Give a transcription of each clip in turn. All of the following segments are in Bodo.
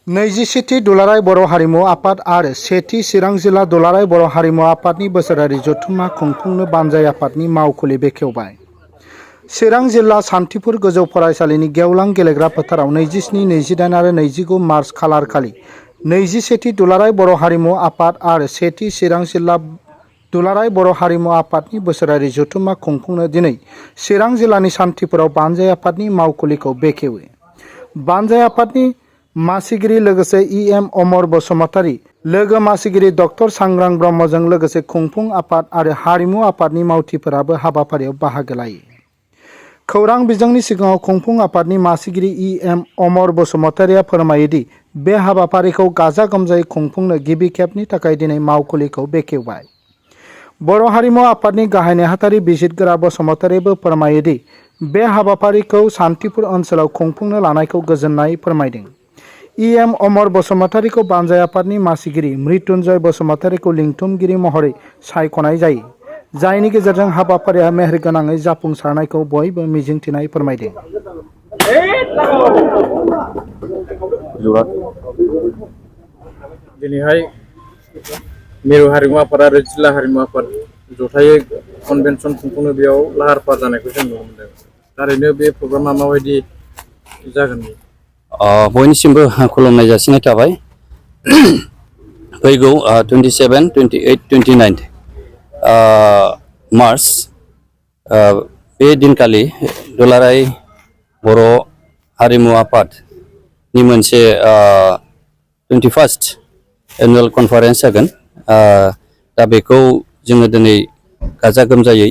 नैजिसेथि दुलाराय बर' हारिमु आफाद आरो सेथि चिरां जिल्ला दुलाराय बर' हारिमु आफादनि बोसोरारि जथुम्मा खुंफुंनो बानजाय आफादनि मावखुलि बेखेवबाय। चिरां जिल्ला सान्थिपुर गोजौ फरायसालिनि गेवलां गेलेग्रा फोथाराव 27, 28 आरो 29 मार्च खालारखालि नैजिसेथि दुलाराय बर' हारिमु आफाद आरो सेथि चिरां जिल्ला दुलाराय बर' हारिमु आफादनि बोसोरारि जथुम्मा खुंफुंनो दिनै चिरां जिल्लानि सान्थिपुराव बानजाय आफादनि मावखुलिखौ बेखेवो। बानजाय आफादनि मासिगिरि लोगोसे इ.एम. अमर बसुमतारी, लोगो मासिगिरि डक्टर सांग्रां ब्रह्मजों लोगोसे खुंफुं आफाद आरो हारिमु आफादनि मावथिफोराबो हाबाफारियाव बाहागो लायो। खौरां बिजोंनि सिगाङाव खुंफुं आफादनि मासिगिरि इ.एम. अमर बसुमतारीया फोरमायोदि बे हाबाफारिखौ गाजा गोमजायै खुंफुंनो गिबि खेबनि थाखाय दिनै मावखुलिखौ बेखेवबाय। बर' हारिमु आफादनि गाहाय नेहाथारि बिजिरगोरा बसुमतारीबो फोरमायोदि बे हाबाफारिखौ सान्थिपुर ओनसोलाव खुंफुंनो लानायखौ गोजोननाय फोरमायदों। इ.एम. अमर बसुमतारीखौ बानजाय आफादनि मासिगिरि मृत्युंजय बसुमतारीखौ लिंथुमगिरि महरै सायख'नाय जायो, जायनि गेजेरजों हाबाफारिया मेहेरगोनाङै जाफुंसारनायखौ बयबो मिजिंथिनाय फोरमायदों। दिनैहाय मिरु हारिमु आफाद आरो जिल्ला हारिमु आफाद जथायै कनभेनसन खुंफुंनो बेयाव लाहार फाहार जानायखौ जों नुनो मोनदों। थारैनो बे प्रग्रामा माबायदि जागोन? बयनिसिमबो खुलुमनाय जासिनाय थाबाय। फैगौ 27, 28, 29 मार्च बे दिनखालि दुलाराय बर' हारिमु आफादनि मोनसे 21st एनुवेल कनफारेन्स जागोन। दा बेखौ जोङो दिनै गाजा गोमजायै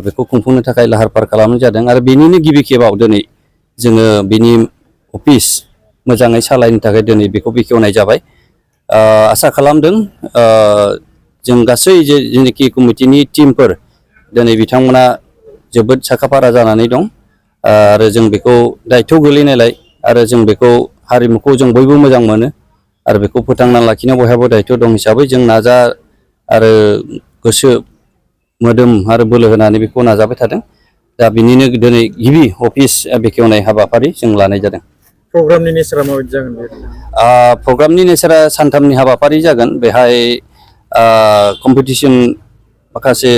बेखौ खुंफुंनो थाखाय लाहार फाहार खालामनाय जादों आरो बेनिनो गिबि खेबाव दिनै जोङो बिनि अफिस मोजाङै सालायनो थाखाय दिनै बेखौ बेखेवनाय जाबाय। आसा खालामदों जों गासै जेनोखि कमिटिनि टीमफोर दिनै बिथांमोना जोबोद साखाफारा जानानै दं आरो जों बेखौ दायथ' गोलैनायलाय आरो जों बेखौ हारिमुखौ जों बयबो मोजां मोनो आरो बेखौ फोथांना लाखिनायाव बयहाबो दायथ' दं हिसाबै जों नाजा आरो गोसो मोदोम आरो बोलो होनानै बेखौ नाजाबाय थादों। दा बिनिनो दिनै गिबि अफिस बेखेवनाय हाबाफारि जों लानाय जादों। प्रग्रामनि नेचारा माबायदि जागोन बे? प्रग्रामनि नेचारा सानथामनि हाबाफारि जागोन। बेहाय कम्पिटिसन माखासे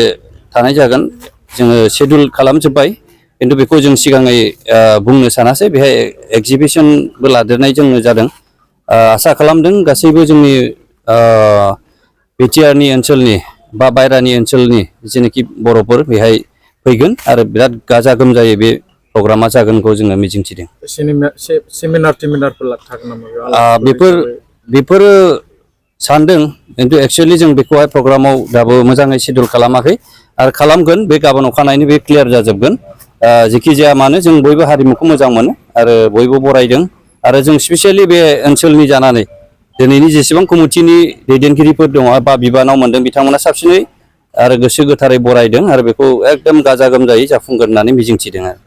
थानाय जागोन। जोङो शेड्युल खालामजोब्बाय, खिन्थु बेखौ जों सिगाङै बुंनो सानासै। बेहाय एक्जिबिसनबो लादेरनाय जोङो जादों। आसा खालामदों गासैबो जोंनि बिटिआरनि ओनसोलनि बा बायरानि ओनसोलनि जेनोखि बर'फोर बेहाय फैगोन आरो बिराद गाजा गोमजायै बे प्रग्रामा जागोनखौ जोङो मिजिंथिदों। सेमिनारफोर थागोन नामा? बेफोरो सानदों, खिन्थु एक्सुवेलि जों बेखौहाय प्रग्रामाव दाबो मोजाङै शेड्युल खालामाखै आरो खालामगोन। बे गाबोन अखानायैनो बे क्लियार जाजोबगोन। जेखि जाया मानो जों बयबो हारिमुखौ मोजां मोनो आरो बयबो बरायदों आरो जों स्पेसियेलि बे ओनसोलनि जानानै दिनैनि जेसेबां कमिटिनि दैदेनगिरिफोर दङ बा बिबानाव मोनदों बिथांमोना साबसिनै आरो गोसो गोथारै बरायदों आरो बेखौ एकदम गाजा गोमजायै जाफुंगोन होननानै मिजिंथिदों आरो।